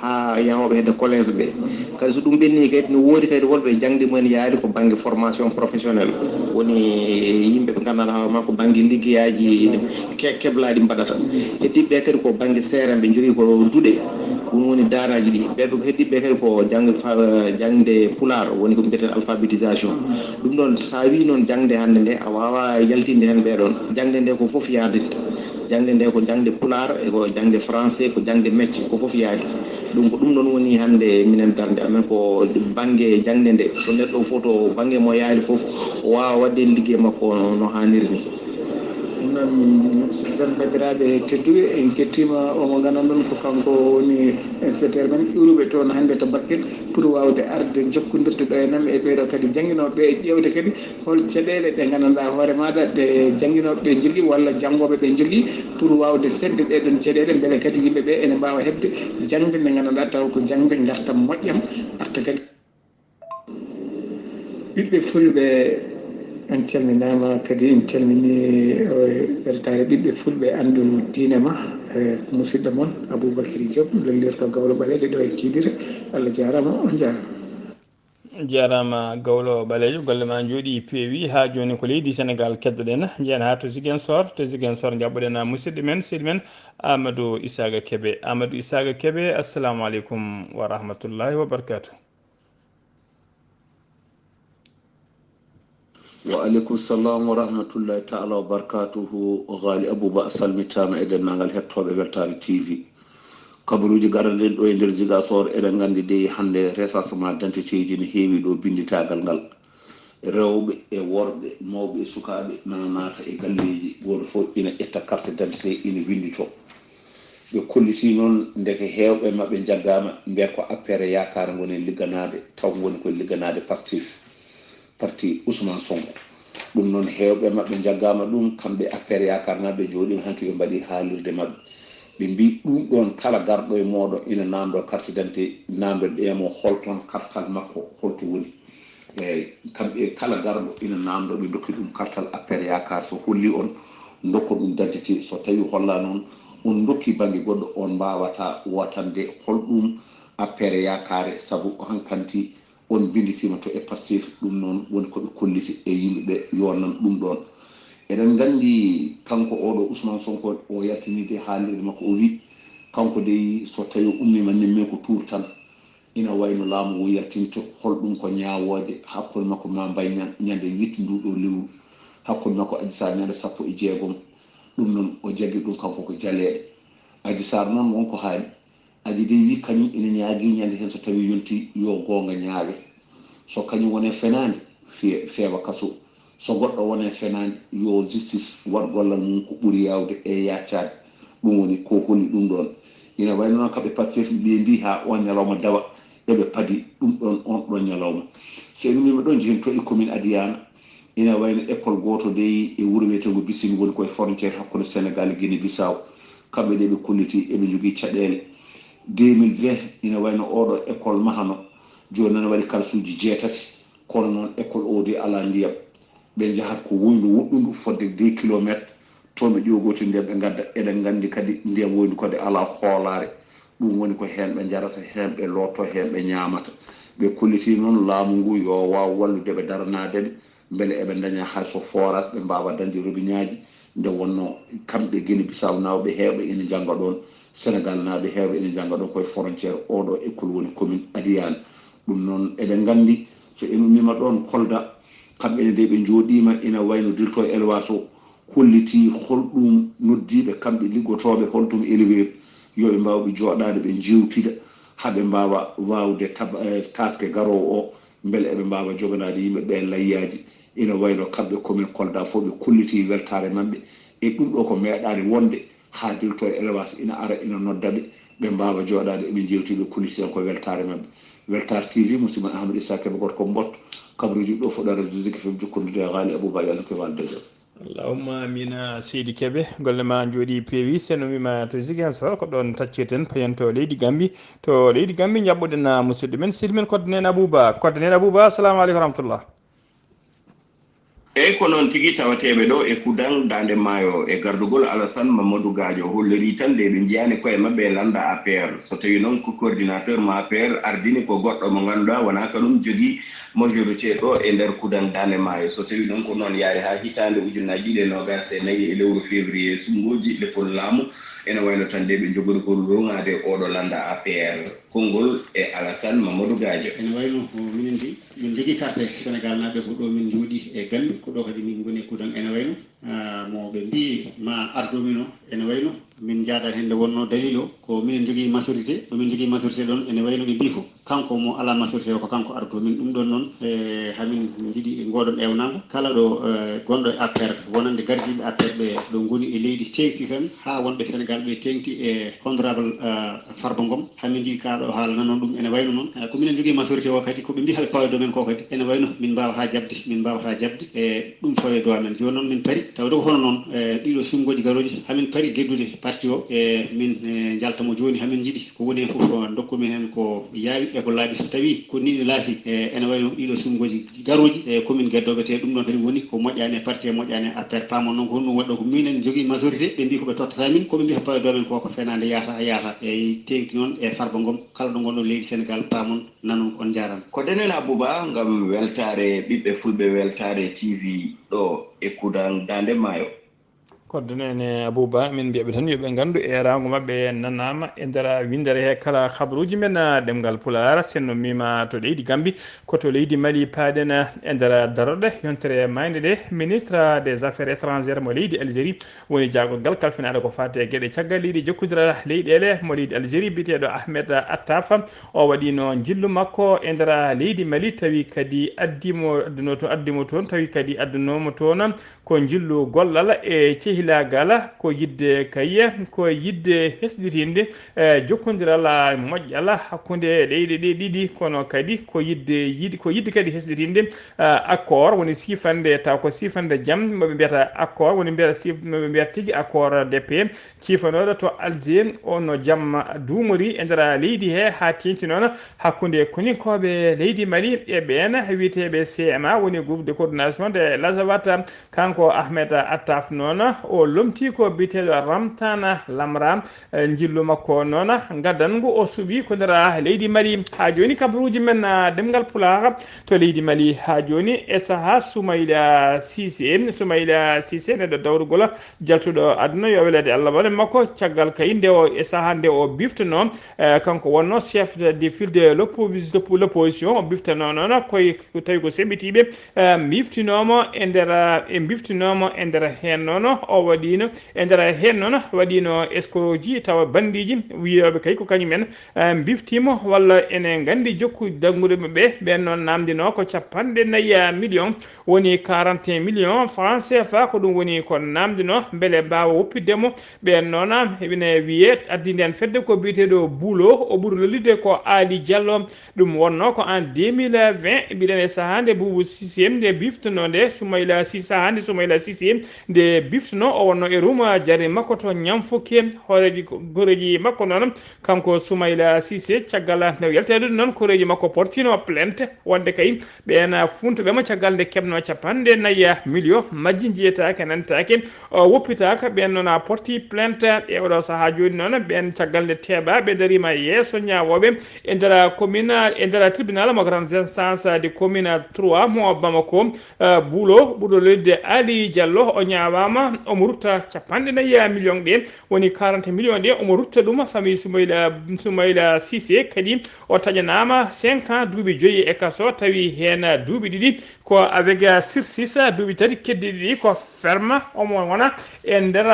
haa yahooɓe hedde collège ɓe. Kadi so ɗum ɓenni kadi, no woodi kadi wonɓe jaŋde mumen yaari ko bannge formation professionnelle, woni yimɓe ɓe nganndanɗaa hoore makko bannge liggeyaaji ke-, keblaaɗi mbaɗata. Heddiiɓe ɓe kadi ko bannge seere, ɓe njogii ko duɗe, ɗum woni daaraaji ɗi. Ɓe, ɓe heddiiɓe ɓe kadi ko jaŋde fa-, jaŋde pulaar, woni ko mbiyeten alphabétisation. Ɗum ɗon, so a wii noon jaŋde hannde nde, a waawaa yaltinde heen ɓee ɗoon. Jaŋde nde ko fof yaadinta. Jaŋde nde ko jaŋde pulaar, e ko jaŋde français, ko jaŋde mecce, ko fof yaadi. Ɗum ko ɗum ɗon woni hannde minen darnde amen, ko bannge jaŋde nde, so neɗɗo fof to bannge mo yaari fof, o waawa waɗde heen liggey makko no, no haaniri ni. Ɗum noon, musidɓe banndiraaɓe tedduɓe, en kettiima o mo nganndanɗon ko kanko woni inspecteur men ƴuuruɓe toon hannde to Bakel pour waawde arde jokkondirde ɗo e nam e ɓeeɗo kadi jannginooɓe ɓe, ƴeewde kadi hol caɗeele ɗe nganndanɗaa hoore maaɗa ɗe jannginooɓe ɓe njogii walla janngooɓe ɓe njogii pour waawde seetde ɗee ɗoon caɗeele mbele kadi yimɓe ɓe ene mbaawa heɓde jaŋde nde nganndanɗaa taw ko jaŋde ngartam moƴƴam arta kadi. Ɓiɓɓe fulɓe, on calminaama kadi, en calminii, eh, weltaare ɓiɓɓe fulɓe anndu diine ma, eh, musidɗo mon Aboubacry Diop, lollirɗo Gawlo Ɓaleejo ɗo e Kidira. Allah jaaraama, on jaaraama. Jaaraama Gawlo Ɓaleejo, golle ma njooɗii peewi. Haa jooni ko leydi Senegaal keddoɗen, njeyen haa to Ziguinchor. To Ziguinchor njaɓɓoɗen musidɗo men, seydi men Amadou Isaaga Kebe. Amadou Isaaga Kebe, assalamu aleykum wa rahmatullahi wa barakatuh. Wa aleykum salam wa rahmatullahi taala wa barakatuhu. Ghali Abouba a salmitaama e denndaangal hettooɓe Weltaare T V. Kabaruuji garanɗen ɗo e nder Ziguinchor, eɗen nganndi dey hannde recensement d'identité ji ne heewi ɗo binnditaagal ngal. Rewɓe e worɓe, mawɓe e sukaaɓe nana naata e galleeji, gooto fof ina ƴetta carte d'identité ina winnditoo. Ɓe kollitii noon ndeke heewɓe maɓɓe njaggaama, mbiya ko A P R e Yaakaar ngoni ligganaade, taw ngoni koye ligganaade Pastef, parti Ousmane Sonko. Ɗum noon heewɓe maɓɓe njaggaama ɗum, kamɓe A P R Yaakaar naa ɓe njooɗiima hanki ɓe mbaɗi haalirde maɓɓe. Ɓe mbii ɗum ɗoon kala garɗo e mooɗon ina naamndoo carte d'identité, naamndoɗen mo holton kartal makko, holto woni. Eeyi, kamɓe kala garɗo ina naamndoo, ɓe ndokki ɗum kartal A P R Yaakaar, so holli on, ndokkon ɗum d'identité, so tawii hollaani on, on ndokki bannge goɗɗo, on mbaawata wotande holɗum A P R Yaakaare, sabu hankanti on mbinnditiima to e Pastef, ɗum noon woni ko ɓe kolliti e yimɓe ɓe yo nan ɗum ɗoon. Eɗen nganndi kanko oɗo Ousmane Sonko o yaltiniide haalirde makko, o wii kanko dey so tawii o ummiima nemmeeku tour tan, ina wayno laamu ngu yaltinto holɗum ko ñaawooje hakkunde makko Mame Mbaye Niang ñande huit ndu ɗo lewru, hakkunde makko Adji Sarr ñande sappo e jeegom. Ɗum noon o jaggi ɗum kanko ko jaleeɗe. Adji Sarr noon won ko haali. Adji dey wii kañum ina ñaagii ñande heen so tawii yontii yo goonga ñaawe. So kañum wonee fenaande, fee-, feewa kaso. So goɗɗo wonee fenaande, yo justice waɗ gollal mum ko ɓuri yaawde e yaaccaade. Ɗum woni ko holli ɗum ɗoon. Ina wayno noon kamɓe Pastef ɓe mbii haa oon ñalawma dawa, eɓe padi ɗum ɗoon oon ɗoon ñalawma. So en mbiima ɗoon njehen to e commune Adiana, ina wayno école gooto dey e wuro wiyeteengo Bissini woni koye frontière hakkunde Sénégal e Guinée Bissau. Kamɓe de ɓe kolliti eɓe njogii caɗeele. Deux mille vingt ina wayno oɗo école mahano, jooni noon waɗi kalsuuji jeetati, kono noon école o de alaa ndiyam. Ɓe njahat ko woyndu woɗɗundu fodde deux kilomètres, toon ɓe ƴoogoti ndiyam ɓe ngadda. Eɗen nganndi kadi ndiyam woyndu kadi alaa hoolaare. Ɗum woni ko heen ɓe njarata, heen ɓe loottoo, heen ɓe ñaamata. Ɓe kollitii noon laamu ngu yo waaw wallude ɓe, daranaade ɓe, mbele eɓe ndaña hay so forage ɓe mbaawa dañde robinet ji. Nde wonnoo kamɓe Guinée Bissau nawɓe heewɓe ina njannga ɗoon, Sénégal naaɓe heewɓe ina njannga ɗoon koye frontière, oɗo école woni commune Adiana. Ɗum noon eɗen nganndi so en ummiima ɗoon Kolda, kamɓe ne de ɓe njooɗiima ina wayno directeur élevage o, hollitii holɗum noddiiɓe kamɓe liggotooɓe holɗum éleveur, yo ɓe mbaaw ɓe jooɗaade ɓe njeewtida haa ɓe mbaawa waawde tab-, eh, taaske garoowo o, mbele eɓe mbaawa joganaade yimɓe ɓe layyaaji. Ina wayno kamɓe commune Kolda fof ɓe kollitii weltaare maɓɓe e ɗum ɗo ko meeɗaani wonde haa directeur élevage ina ara ina nodda ɓe, ɓe mbaawa jooɗaade eɓe njeewtida ɓe kolliti tan ko weltaare maɓɓe. Weltaare T V, musidɗo mon Amadou Issa Kébé, gorko Mbot, kabaruuji ɗo fuɗɗoore radio Zik F M jokkondirde e Ghali Abouba, yo Allah ko walde jam. Allahumma amina, seydi Kebe, golle ma njooɗi peewi. Sen o wiima to Ziguinchor, ko ɗon taccirten, payen to leydi Gambi. To leydi Gambi njaɓɓoɗen, ah, musidɗo men, sehil men Kodde Nene Abouba. Kodde Nene Abouba, assalamu aleykum wa rahmatullah. Eyi, ko noon tigi, tawateeɓe ɗo e Kudan Daande Maayo e gardugol Alassane Mamadou Gadio, hollirii tan nde ɓe njiyaani koye maɓɓe e lannda A P R. So tawii noon ko coordinateur mo A P R ardini ko goɗɗo mo ngannduɗaa wonaa kanum jogii majorité ɗo e nder Kudan Daande Maayo. So tawii noon ko noon yaari haa hitaande ujunnaaji ɗiɗi e noogaas e nayi e lewru février, suɓngooji leppol laamu ene wayno tan nde ɓe njogori ko ruŋaade oɗo lannda A P R. Konngol e Alassane Mamadou Gadio. Ene wayno ko minen de, min njogii carte Sénégal naaɓe ko ɗo min njooɗi e Gambi, ko ɗo kadi min ngoni e Kudan. Ene wayno, ah, mo ɓe mbii ma ardo min o, ene wayno min njaada heen nde wonno dalil o, ko minen njogii majorité, ɗo min njogii majorité ɗon, ene wayno ɓe mbii ko kanko mo alaa majorité o, ko kanko ardo min. Ɗum ɗon noon, e, hamin njiɗi ngoɗon ewnango kala ɗo, e, gonɗo e A P R, wonande gardiiɓe A P R ɓe ɗo ngoni e leydi, teeŋti tan haa wonɓe Sénégal ɓe teeŋti e honorable, e, Farba Ngom. Hamin njiɗi kaa ɗo haala nanon ɗum. Ene wayno noon, e, ko minen njogii majorité o kadi, ko ɓe mbii haɓe pawa e dow men ko kadi, ene wayno min mbaawataa jaɓde, min mbaawataa jaɓde, e, ɗum fawi e dow amen. Jooni noon min pari, tawde ko hono noon, e, ɗiɗo suɓngooji garooji, hamin pari geddude parti o, e, min, e, njalta mo jooni, hamin njiɗi ko woni heen fof, e, ndokku min heen ko yaawi e ko laaɓi. So tawii ko nii ne laati, e, ene wayno ɗiɗo suɓngooji garooji, e, komin geddooɓe, te ɗum ɗoon kadi woni ko moƴƴaani e parti e moƴƴaani e A P R. Paamon noon ko honɗum waɗi ɗo, ko minen njogii majorité, ɓe mbii ko ɓe tottata min, ko ɓe mbii ko pawa e dow amen ko, ko fenaande yaata, yaata. E teeŋti noon e Farba Ngom, kala ɗo ngonɗon leydi Sénégal, paamon, nanon, on njaaraama. Ko Denen Abouba ngam weltaare ɓiɓɓe fulɓe, weltaare T V ɗo e Kudan Daande Maayo. Koddunene Abouba, min mbiyaɓe tan yoɓe nganndu eeraango maɓɓe nanaama e nder winndere he kala habaruuji men ɗemngal Pulaar. Sen no mima to leydi Gambi, ko to leydi Mali paaden e nder darorɗe yontere maayde nde. Ministre des affaires étrangères mo leydi Algérie woni jaagorgal kalfinaaɗo ko faati e geɗe caggal leydi jokkondiral leyɗeele mo leydi Algérie biyeteeɗo Ahmed Attaf. O waɗino njillu makko e nder leydi Mali, tawi kadi addimo adduno to addimo toon tawi kadi addunomo toon ko njillu gollal e cehilaagal, ko yiɗde kaye, ko yiɗde hesɗitinde e jokkondiral moƴƴal hakkunde leyɗe ɗe ɗiɗi, kono kadi ko yiɗde yiɗ-, ko yiɗde kadi hesɗitinde, eh, accord woni sifande, taw ko sifande jam, moɓe mbiyata accord woni mbiyata sif-, moɓe mbiyata tigi accord de paix cifanooɗo to Alger. O no jamma duumori e nder leydi he, haa teeŋti noon hakkunde koninkooɓe leydi Mali e ɓeen wiyeteeɓe C M A, woni groupe de coordination de l'Azawad. Kanko Ahmed Attaf noon, o lomtii ko biyeteeɗo Ramtana Lamra, eh, njillu makko noon gadanngu o suɓii ko nder leydi Mali. Haa jooni kabaruuji men, ah, ɗemngal Pulaar to leydi Mali. Haa jooni e sahaa Soumaïla Cissé, Soumaïla Cissé neɗɗo dawrugol jaltuɗo aduna, yo weleede Allah wone makko, caggal kay nde o e sahaa nde o biftonoo, eh, kanko wonno chef de file de l'opposi-, l'opposition, o biftanoo noon koye tawi ko semmbitiiɓe, eh, mbiftinooma e nder, eh, mbiftinooma e nder heen noon. O waɗiino e nder heen noon, waɗiino escroquerie tawa banndiiji wiyooɓe kay ko kañum en, eh, mbiftiima walla ene nganndi jokku danngude maɓɓe. Ɓeen noon naamndinoo ko capanɗe nayi million, woni quarante et un million francs C F A, ko ɗum woni ko naamndinoo mbele mbaawa woppitde mo. Ɓeen noon ene wiyee addi ndeen fedde ko biyeteeɗo Bulo, o ɓuri lollirde ko Ali Diallo. Ɗum wonnoo ko en deux mille vingt, mbiɗen e sahaa nde Boubou Cissé nde biftonoo nde Soumaïla Cissé, sahaa nde Soumaïla Cissé nde biftonoo, o wonnoo e ruuma jari makko to Ñamfuke, hooreeji ko-, goreeji makko noon, kanko Soumaïla Cissé, caggal nde o yalteede noon, koreeji makko portino plainte, wonde kay ɓeen funtuɓe mo caggal nde keɓnoo capanɗe nayi million, majji njiyetaake, nantaake, o woppitaaka. Ɓeen noon a porti plainte e oɗo sahaa jooni noon, ɓeen caggal nde teeɓa, ɓe dariima yeeso ñaawooɓe e nder commune, e nder tribunal mo grande instance de commune trois mo Bamako. Eh, Bulo, ɓurɗo lolirde Ali Diallo, o ñaawaama, omo rutta capanɗe nayi million ɗe, woni quarante million ɗe, omo rutta ɗum famille Soumaïla, Soumaïla Cissé. Kadi o taƴanaama cinq ans, duuɓi joyi e kaso, tawi heen duuɓi ɗiɗi ko avec sursis, duuɓi tati keddiiɗi ɗi ko ferme, omo wona e nder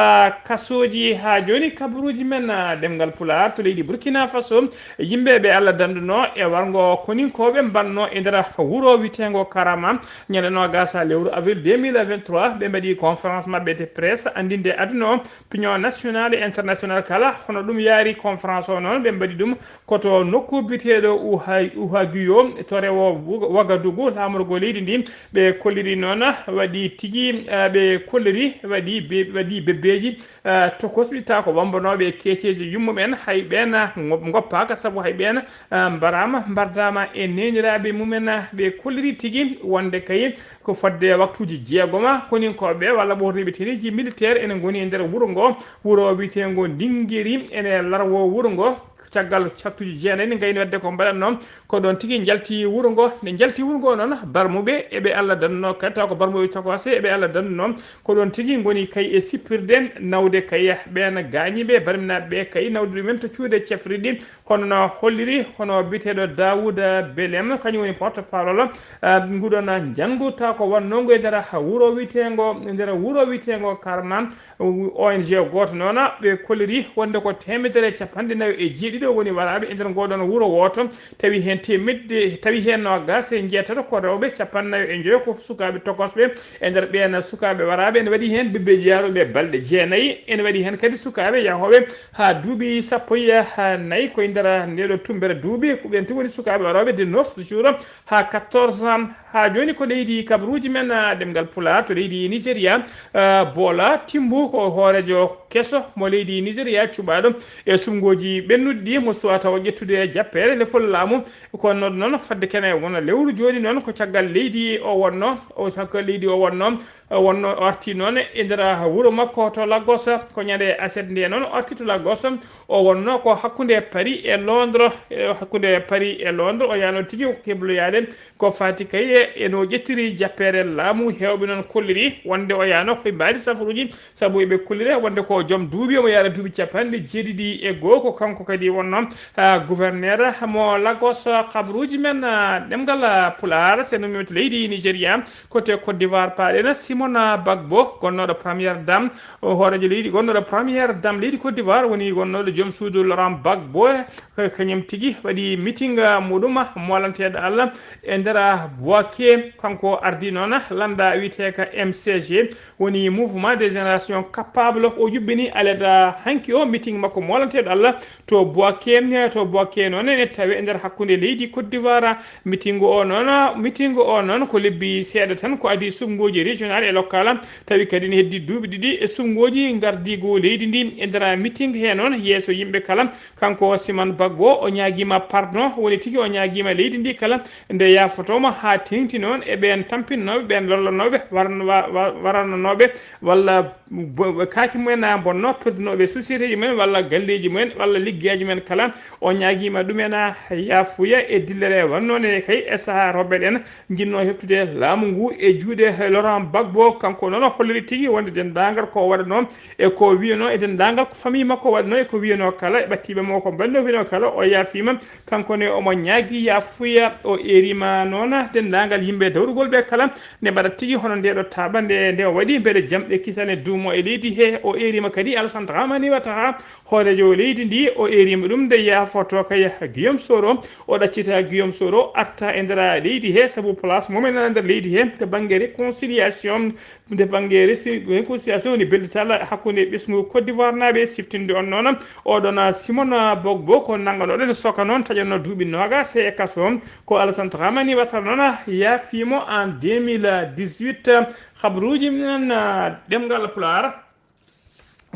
kasooji haa jooni. Kabaruuji men, ah, ɗemngal Pulaar to leydi Burkina Faso, yimɓe ɓe Allah danndunoo e warngo koninkooɓe mbannoo e nder wuro wiyeteengo Karama, ñande noogaas lewru avril deux mille vingt-trois, ɓe mbaɗi conférence maɓɓe de presse, anndinde aduna o, pignon national e international kala. Hono ɗum yaari conférence o noon, ɓe mbaɗi ɗum ko to nokku biyeteeɗo Uha-, Uhaguyo, to rewo Wug-, Wagadugu, laamorgo leydi ndi. Ɓe kolliri noon, waɗi tigi, eh, ɓe kolliri, waɗi be-, waɗi bebbeeji, eh, tokosɗi, taw ko wambanooɓe e keeceeji yummumen, hay ɓeen ngo-, ngoppaaka, sabu hay ɓeen, eh, mbaraama, mbardaama e neeniraaɓe mumen. Ɓe kolliri tigi wonde kay ko fodde waktuuji jeegoma, koninkooɓe walla ɓoorniiɓe tenue ji militaire ene ngoni e nder wuro ngo, wuro wiyeteengo Ndingiri, ene larwo wuro ngo. Caggal waktuuji jeenayi, ne ngayni wadde ko mbaɗatnoo, ko ɗoon tigi njalti wuro ngo. Nde njalti wuro ngo noon, barmuɓe eɓe Allah danndunoo, kadi taw ko barmuɓe tokose eɓe Allah danndunoo, ko ɗoon tigi ngoni kay e sippirde, nawde kay ɓeen gaañiiɓe, barminaaɓe ɓe kay, nawde ɗumen to cuuɗi cafrirɗi, hono no holliri hono biyeteeɗo Daouda Belem, kañum woni porte-parole, ah, nguɗon njanngu, taw ko wonnoo ngu e nder wuro wiyeteengo, e nder wuro wiyeteengo Karma. O N G gooto noon, ɓe kolliri wonde ko teemedere e capanɗe nayi e jeeɗiɗo woni waraaɓe e nder ngooɗoon wuro wooto, tawi heen teemedde, tawi heen noogaas e njeetato ko rewɓe, capanɗe nayi e njoyo ko sukaaɓe tokosɓe. E nder ɓeen sukaaɓe waraaɓe, ene waɗi heen bebbeeji yahrooɓe balɗe jeenayi, ene waɗi heen kadi sukaaɓe yahooɓe haa duuɓi sappo e nayi, ko e nder ndeeɗo tumbere duuɓi, ko ɓeen tigi woni sukaaɓe warooɓe de neuf jours haa quatorze ans. Haa jooni ko leydi kabaruuji men, ah, ɗemngal Pulaar to leydi Nigeria, ah, Bola Tinubu ko hooreejo yeeso mo leydi Nigeria cuɓaaɗo e suɓngooji ɓennuɗi ɗi mo suwata o ƴettude jappeere lefol laamu. Ko noon noon fadde kene wona lewru jooni noon ko caggal leydi o wonno, o caggal leydi o wonno, o wonno o arti noon e nder wuro makko to Lagos. Ko ñande aset nde noon o arti to Lagos. O wonno ko hakkunde Paris e Londres, e hakkunde Paris e Londres o yaano tigi ko kebloyaade ko fati kay e no ƴettiri jappeere laamu. Heewɓe noon kolliri wonde o yaano ko e mbaadi safaruuji sabu eɓe kollira wonde ko joom duuɓi omo yaara duuɓi capanɗe jeeɗiɗi e goo. Ko kanko kadi wonno ah, gouverneur mo Lagos. Kabaruuji men ah, ɗemngal ah, Pulaar, so en ummiima to leydi Nigeria, côté Côte d'Ivoire paaɗen, Simon ah, Bagbo, gonnooɗo première dame, o hooreejo leydi, gonnooɗo première dame leydi Côte d'Ivoire, woni gonnooɗo joom suudu Laurent Gbagbo, ko kañum tigi waɗi meeting ah, muɗum ah, molanteeɗo Allah e nder ah, Bouaké. Kanko ardi noon ah, lannda wiyeteeka M C G, woni Mouvement des Générations Capables. O yuɓɓini aleda hanki o meeting makko molanteeɗo Allah to Bouaké, to Bouaké noon ene tawe e nder hakkunde leydi Côte d'Ivoire. Meeting o noon, meeting o noon ko lebbi seeɗa tan ko adii suɓngooji régional e local. Tawi kadi ne heddi duuɓi ɗiɗi e suɓngooji ngardiigu leydi ndi. E nder meeting he noon yeeso yimɓe kala, kanko Simon Bagbo o ñaagiima pardon, woni tigi o ñaagiima leydi ndi kala nde yaafotooma haa teeŋti noon e ɓeen tampinnooɓe, ɓeen lollanooɓe, warn-, wa-, wa-, warananooɓe walla bo-, kaaki mumen na mbonno, perdunooɓe société ji mumen walla galleeji mumen walla liggeyaaji mumen kala. O ñaagiima ɗumen ah, yaafuya e dillere wannoo nde kay e sahaa rewɓe ɗen njinnoo heɓtude laamu ngu e juuɗe Laurent Gbagbo. Kanko noon o holliri tigi wonde denndaangal ko waɗanoo e ko wiyanoo e denndaangal ko famille makko waɗanoo e ko wiyanoo kala e ɓattiiɓe mo ko mbaɗnoo wiyanoo kala o yaafiima. Kanko ne omo ñaagi yaafuya, o eeriima noon denndaangal yimɓe dawrugol ɓe kala nde mbaɗa tigi hono nde ɗo taaɓa nde, nde o waɗi mbele jamɗe kisane duumo e leydi he. O eeriima kadi Alassane Dramane Ouattara, hooreejo leydi ndi, o eeriima ɗum nde yaafoto kay Guillaume Soro, o ɗaccita Guillaume Soro arta e nder leydi he sabu place mum ene nder leydi he to bannge réconciliation. Nde bannge resi-, réconciliation woni bellital hakkunde ɓesngu Côte d'Ivoire naaɓe siftinde on noon. Oɗon Simon Gbagbo ko nannganooɗo nde soka noon taƴanno duuɓi noogas e kaso. Ko Alassane Dramane Ouattara noon yaafiimo en deux mille dix-huit. Habaruuji men, ah, ɗemngal Pulaar.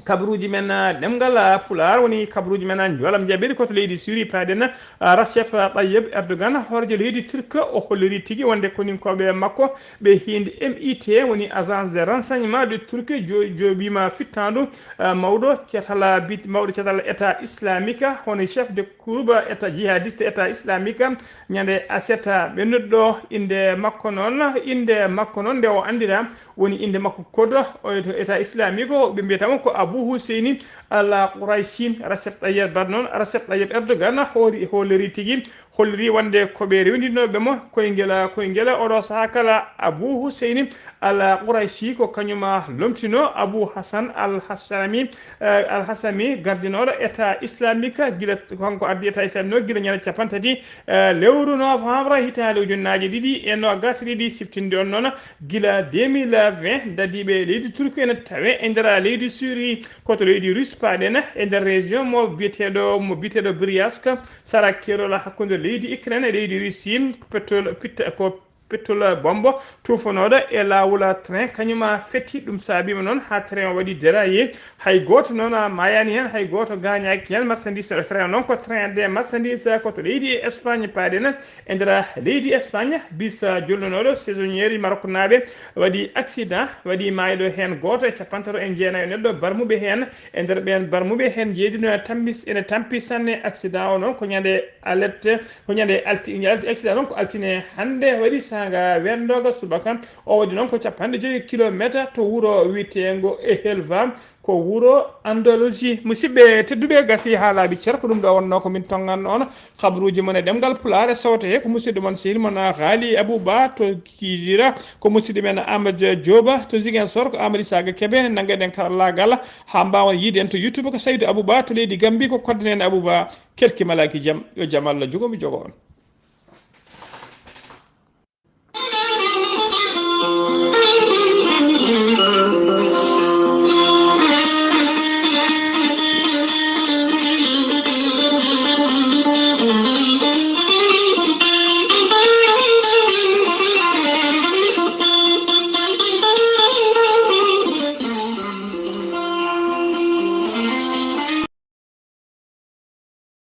Kabaruuji men, ah, ɗemngal, ah, Pulaar woni kabaruuji men, ah, njoolam jaɓiri ko to leydi Syrie paaɗen, ah, Recep Tayyip Erdogan, hooreejo leydi Turk, o holliri tigi wonde koninkooɓe makko ɓe hiinde M I T, woni Agence de renseignement de Turquie, jo-, jooɓiima fittaandu, ah, mawɗo catal, ah, bit-, mawɗo catal État islamique, woni chef de groupe État jihadiste État islamique, ñande aset ɓennuɗo. Innde makko noon, innde makko noon nde o anndira woni innde makko kodo, o to État islamique o, ɓe mbiyata mo ko Abu Husseini Al Qurayshi. Recep Tayyip Erdogan noon, Recep Tayyip Erdogan hoori, holliri tigi, holliri wonde ko ɓe rewndinooɓe mo koyngel, koyngel oɗo sahaa kala. Abu Husseini Al Qurayshi ko kañum lomtino Abu Hassan Al Hashami, eh, Al Hashami gardinooɗo État islamique gila kanko ardi État islamique o gila ñande capanɗe tati, eh, lewru novembre hitaande ujunnaaje ɗiɗi e noogas e ɗiɗi. Siftinde on noon gila deux mille vingt dadiiɓe leydi Turki ene tawe e nder leydi Syrie, ko to leydi Russe paaɗen e nder région mo biyeteeɗo, mo biyeteeɗo Bryansk, sara keerol hakkunde leydi Ukraine e leydi Russie. Pétrole, pitta-, ko pétrole bombe tuufanooɗo e laawol train, kañum fetti. Ɗum saabiima noon haa train o waɗi déraillé. Hay gooto noon maayaani heen, hay gooto gaañaaki heen. Marchandise o, train o noon ko train de marchandise, ko to leydi Espagne paaɗen. E nder leydi Espagne, bis jolnunooɗo saisonnier Maroknaaɓe waɗi accident, waɗi maayɗo heen gooto e capantato e jeenayo neɗɗo barmuɓe heen. E nder ɓeen barmuɓe heen, jeeɗiɗo ene tampi, ene tampi sanne. Accident o noon ko ñande alet, ko ñande alti-, ñande alti-, accident noon ko altine hannde waɗi saanga wenndoga subaka. O waɗi noon ko capanɗe joyi kilometer to wuro wiyeteengo e Helva, ko wuro Andalousie. Musidɓe tedduɓe, gasi haa laaɓi cer, ko ɗum ɗo wonnoo ko min tonnganno on. Habaruuji mon e ɗemngal Pulaar e sowte he ko musidɗo mon sehil mon Haali Abou Ba to Kidira, ko musidɗo men Amadou Dioba to Ziguinchor, ko Amadou Isaga Kebe nanngeɗen karallaagal haa mbaawen yiiden to YouTube ko Saydou Abou Ba to leydi Gambie, ko koddanen Abou Ba. Kelki malaaki jam, yo jam Allah jogo mi jogo on.